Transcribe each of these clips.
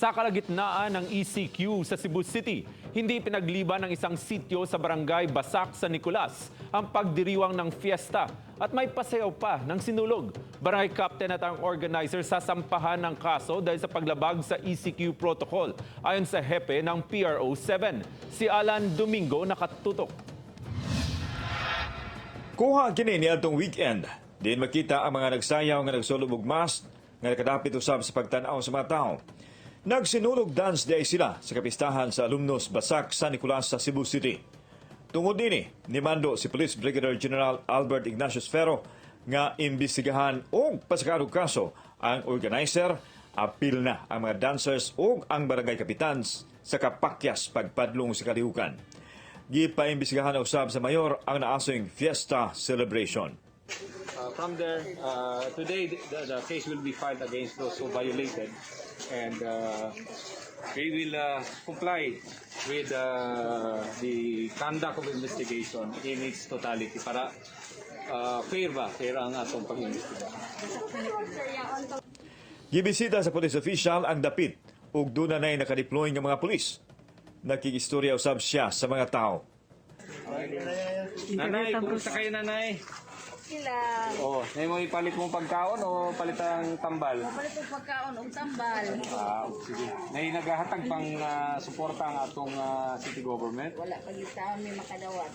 Sa kalagitnaan ng ECQ sa Cebu City, hindi pinagliban ng isang sitio sa barangay Basak sa Nicolas ang pagdiriwang ng fiesta at may pasayaw pa ng sinulog. Barangay captain at ang organizer sasampahan ng kaso dahil sa paglabag sa ECQ protocol, ayon sa hepe ng PRO 7. Si Alan Domingo, nakatutok. Kuha kini niadtong weekend. Diin makita ang mga nagsayaw nga nagsulob og mask nga nakadapit usab sa pagtan-aw sa mga tao. Nagsinulog dance diay sila sa kapistahan sa Alumnos Basak San Nicolas sa Cebu City. Tungod nini, nimando si Police Brigadier General Albert Ignatius Ferro nga imbestigahan og pasakahan og kaso ang organizer, apil na ang mga dancers ug ang barangay kapitans sa kapakyas pagpadlong sa kalihukan. Gipaimbestigahan usab sa mayor ang naasing fiesta celebration. From there, today the case will be filed against those who violated, and we will comply with the conduct of investigation in its totality para fair ba, fair ang atong pag-imbestiga. Gibisita sa police official ang dapit ug duna nay nakadeploy nga mga pulis. Nakikistorya usab siya sa mga tao. Nanay, kumusta kayo, nanay? Sila. Oh, nay mo ipalit mong pagkaon o palit ang tambal? Palit og pagkaon og tambal. Ah, sige. Nay naghahatag pang suporta ang atong city government. Wala pa gyud sa amin makadawat.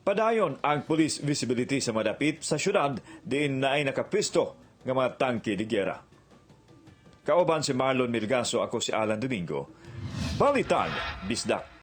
Padayon ang police visibility sa mga dapit sa syudad diin naay nakapwisto nga mga tangke de giyera. Kauban si Marlon Milgaso, ako si Alan Domingo. Balitang Bisdak.